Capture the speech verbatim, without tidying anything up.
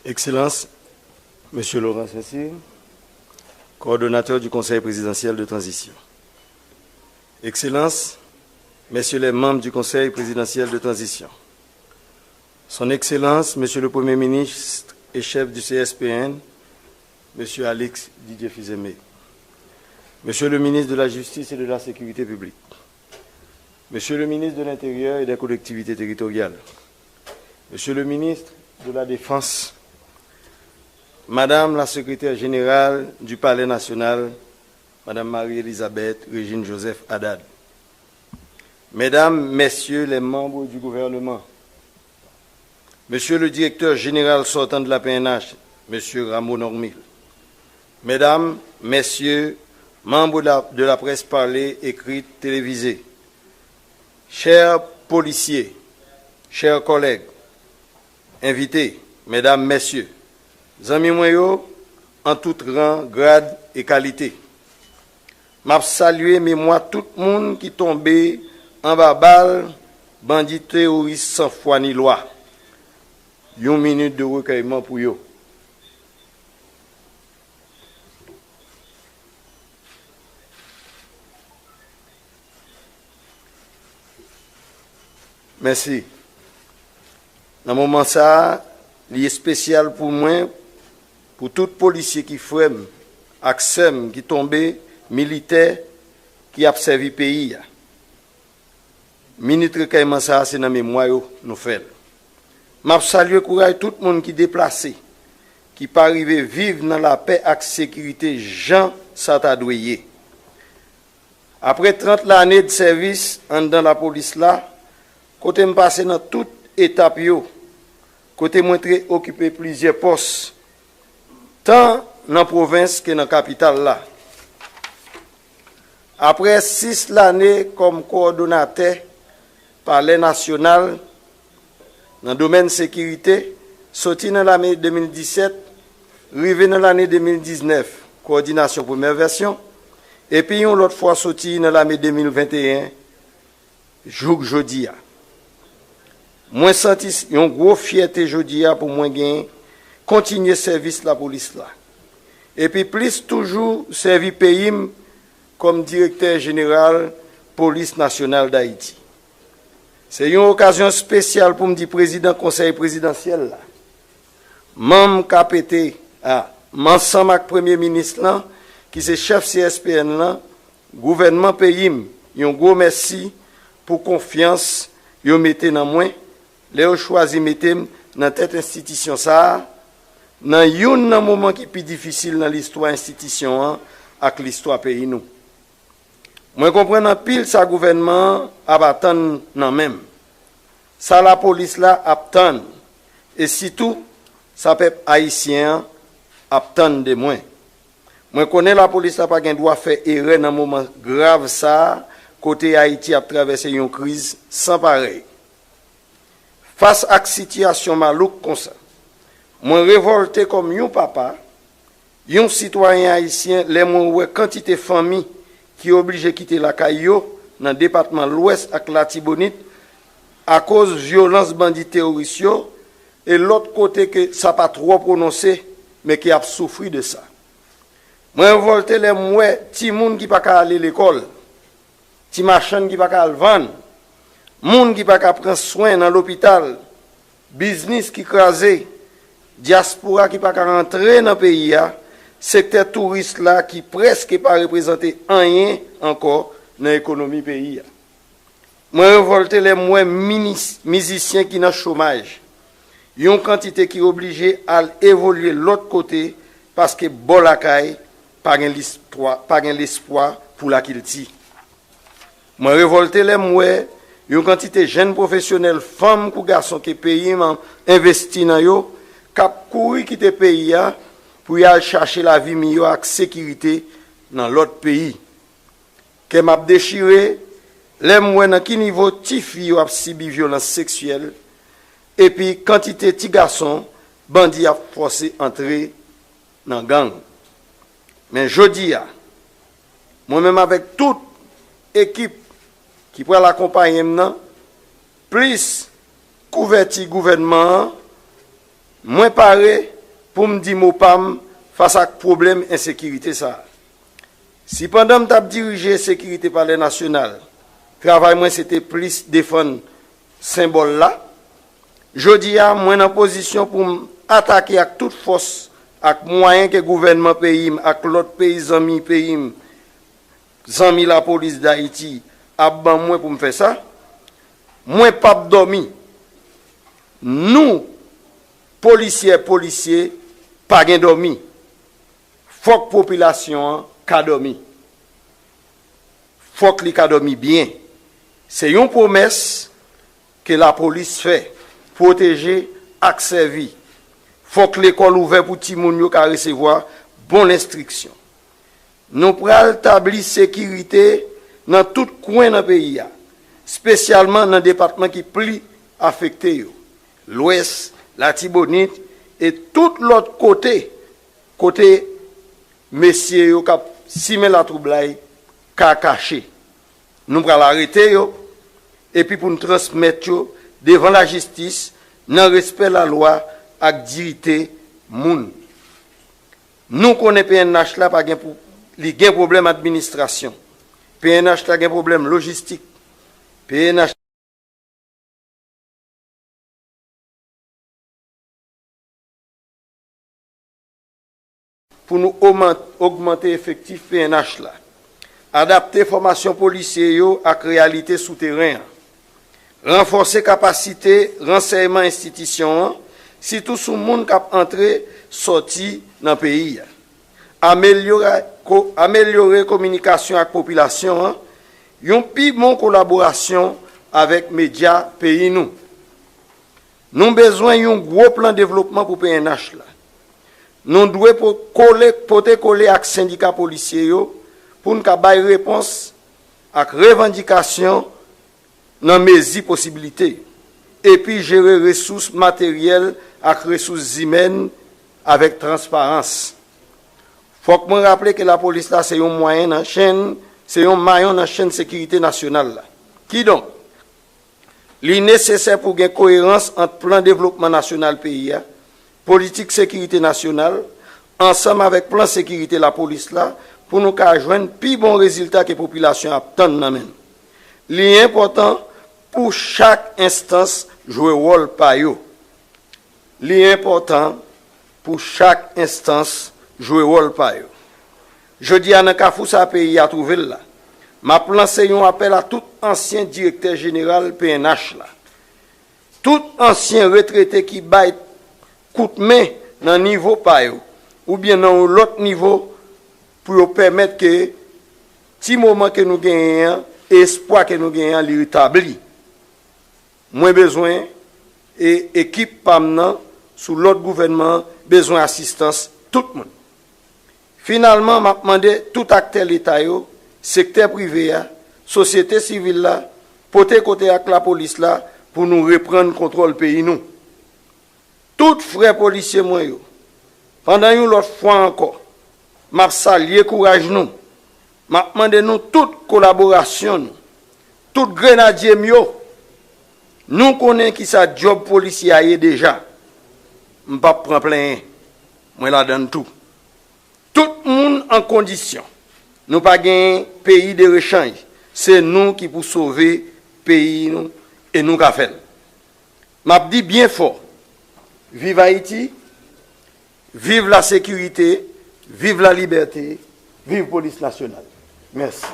Excellence, Monsieur Laurent Saint-Cyr, coordonnateur du Conseil présidentiel de transition. Excellences, Messieurs les membres du Conseil présidentiel de transition. Son Excellence, Monsieur le Premier ministre et chef du C S P N, Monsieur Alix Didier Fils-Aimé. Monsieur le ministre de la Justice et de la Sécurité publique. Monsieur le ministre de l'Intérieur et des Collectivités territoriales. Monsieur le ministre de la Défense. Madame la secrétaire générale du Palais national, Madame Marie-Élisabeth Régine Joseph Haddad. Mesdames, Messieurs les membres du gouvernement, Monsieur le directeur général sortant de la P N H, Monsieur Rameau Normil, Mesdames, Messieurs, membres de la, de la presse parlée, écrite, télévisée, chers policiers, chers collègues, invités, Mesdames, Messieurs, zanmi mwen yo, an tout ran, grad e kalite. M ap salye memwa tout moun ki tonbe anba bal bandi teworis san fwa ni lwa. Yon minit de rekèyman pou yo. Mèsi. Nan moman sa a, li espesyal pou mwen, pou tout polisye ki frè m ak sè m ki tonbe, militè ki ap sèvi peyi a. Minit rekèyman sa a, se nan memwa yo nou fè l. M ap salye kouraj tout moun ki deplase, ki pa rive viv nan lapè ak sekirite jan sa ta dwe ye. Apre trant lane de sèvis anndan lapolis la, kote m pase nan tout etap yo, kote mwen te okipe plizyè pòs, tan nan pwovens ke nan kapital la. Apre sis lane kòm kowòdonatè Palè Nasyonal nan domèn sekirite, soti nan lane de mil disèt, rive nan lane de mil diznèf, kowòdinasyon premyè vèsyon, epi yon lòt fwa soti nan lane de mil venteyen, jouk jodi a. Mwen santi s-, yon gwo fyète jodi a pou mwen gen kontinye sèvis lapolis la. Epi plis toujou sèvi peyi m kòm direktè jeneral Polis Nasyonal Dayiti. Se yon okazyon espesyal pou m di prezidan Konsèy Prezidansyèl la, manm K P T a, m ansanm ak Premye Minis lan, ki se chèf C S P N lan, gouvènman peyi m, yon gwo mèsi pou konfyans yo mete nan mwen, lè yo chwazi mete m nan tèt enstitisyon sa a, nan youn nan moman ki pi difisil nan listwa enstitisyon an ak listwa peyi nou. Mwen konprann anpil sa gouvènman an ap atann nan men m, sa lapolis la ap tann, e sitou sa pèp ayisyen an ap tann de mwen. Mwen konnen lapolis la pa gen dwa fè erè nan moman grav sa a, kote Ayiti ap travèse yon kriz san parèy. Fas ak sitiyasyon malouk konsa, mwen revòlte kòm yon papa, yon sitwayen ayisyen, lè mwen wè kantite fanmi ki oblije kite lakay yo nan depatman Lwès ak Latibonit akoz vyolans bandi teworis yo, e lòt kote ke sa pa twò pwononse, men ki ap soufri de sa. Mwen revòlte lè m wè timoun ki pa ka ale lekòl, ti machann ki pa ka al vann, moun ki pa ka pran swen nan lopital, biznis ki kraze, dyaspora ki pa ka rantre nan peyi a, sektè touris la ki prèske pa reprezante anyen ankò nan ekonomi peyi a. Mwen revòlte lè m wè minis-, mizisyen ki nan chomaj, yon kantite ki oblije al evolye lòt kote paske bò lakay pa gen listwa-, pa gen lespwa pou lakilti. Mwen revòlte lè m wè yon kantite jèn pwofesyonèl, fanm kou gason, ke peyi m an envesti nan yo, k ap kouri kite peyi a pou y al chache lavi miyò ak sekirite nan lòt peyi. Kè m ap dechire lè m wè nan ki nivo tifi yo ap sibi vyolans seksyèl, epi kantite ti gason bandi ap fòse antre nan gang. Men jodi a, mwen menm avèk tout ekip ki pral akonpaye m nan, plis kouvèti gouvènman an, mwen pare pou m di mo pa m fas ak pwoblèm ensekirite sa a. Si pandan m t ap dirije sekirite Palè Nasyonal, travay mwen se te plis defann senbòl la, jodi a, mwen nan pozisyon pou m atake ak tout fòs ak mwayen ke gouvènman peyi m ak lòt peyi zanmi peyi m, zanmi Lapolis Dayiti, ap ban mwen pou m fè sa. Mwen p ap dòmi. Nou, polisyè, polisye, pa gen dòmi. Fòk popilasyon an ka dòmi. Fòk li ka dòmi byen. Se yon pwomès ke lapolis fè, pwoteje ak sèvi. Fòk lekòl ouvè pou timoun yo ka resevwa bon enstriksyon. Nou pral tabli sekirite nan tout kwen nan peyi a, espesyalman nan depatman ki pli afekte yo, Lwès, Latibonit e tout lòt kote, kote mesye yo k ap simen latwoublay ka kache. Nou pral arete yo, epi pou n transmèt yo devan lajistis nan respè lalwa ak diyite moun. Nou konnen P N H la pa gen pou, li gen pwoblèm administrasyon. P N H la gen pwoblèm lojistik. P N H pou nou oman-, ogmante efektif P N H la, adapte fòmasyon polisye yo ak reyalite sou teren an, ranfòse kapasite ransèyman enstitisyon an, sitou sou moun k ap antre, sòti nan peyi a, amelyore, ko-, amelyore kominikasyon ak popilasyon an, yon pi bon kolaborasyon avèk medya peyi nou. Nou bezwen yon gwo plan devlopman pou P N H la. Nou dwe po-, kole, pote kole ak sendika polisye yo pou n ka bay repons ak revandikasyon nan mezi posibilite, epi jere resous materyèl ak resous imèn avèk transparans. Fòk mwen raple ke lapolis la se yon mwayen nan chenn, se yon mayon nan chenn sekirite nasyonal la. Kidonk, li nesesè pou gen koerans ant plan devlopman nasyonal peyi a, politik sekirite nasyonal, ansanm avèk plan sekirite lapolis la, pou nou ka jwenn pi bon rezilta ke popilasyon ap tann nan men n. Li enpòtan pou chak enstans jwe wòl pa yo. Li enpòtan pou chak enstans jwe wòl pa yo. Jodi a, nan kafou sa peyi a twouve l la, m ap lanse yon apèl a tout ansyen direktè jeneral P N H la, tout ansyen retrete ki bay kout men nan nivo pa yo, oubyen nan yon lòt nivo, pou yo pèmèt ke ti moman ke nou genyen an, espwa ke nou genyen an, li retabli. Mwen bezwen, e ekip pa m nan, sou lòd gouvènman an, bezwen asistans tout moun. Finalman, m ap mande tout aktè Leta yo, sektè prive a, sosyete sivil la, pote kote ak lapolis la pou nou reprann kontwòl peyi nou. Tout frè polisye mwen yo, pandan yon lòt fwa ankò, m ap salye kouraj nou. M ap mande nou tout kolaborasyon nou. Tout grenadye m yo, nou konnen kisa djòb polisye a ye deja. M p ap pran plenyen. Mwen ladan l tou. Tout moun an kondisyon. Nou pa gen peyi de rechanj. Se nou ki pou sove peyi nou e nou ka fè l. M ap di byen fò, viv Ayiti, viv lasekirite, viv lalibète, viv polis nasyonal. Mèsi.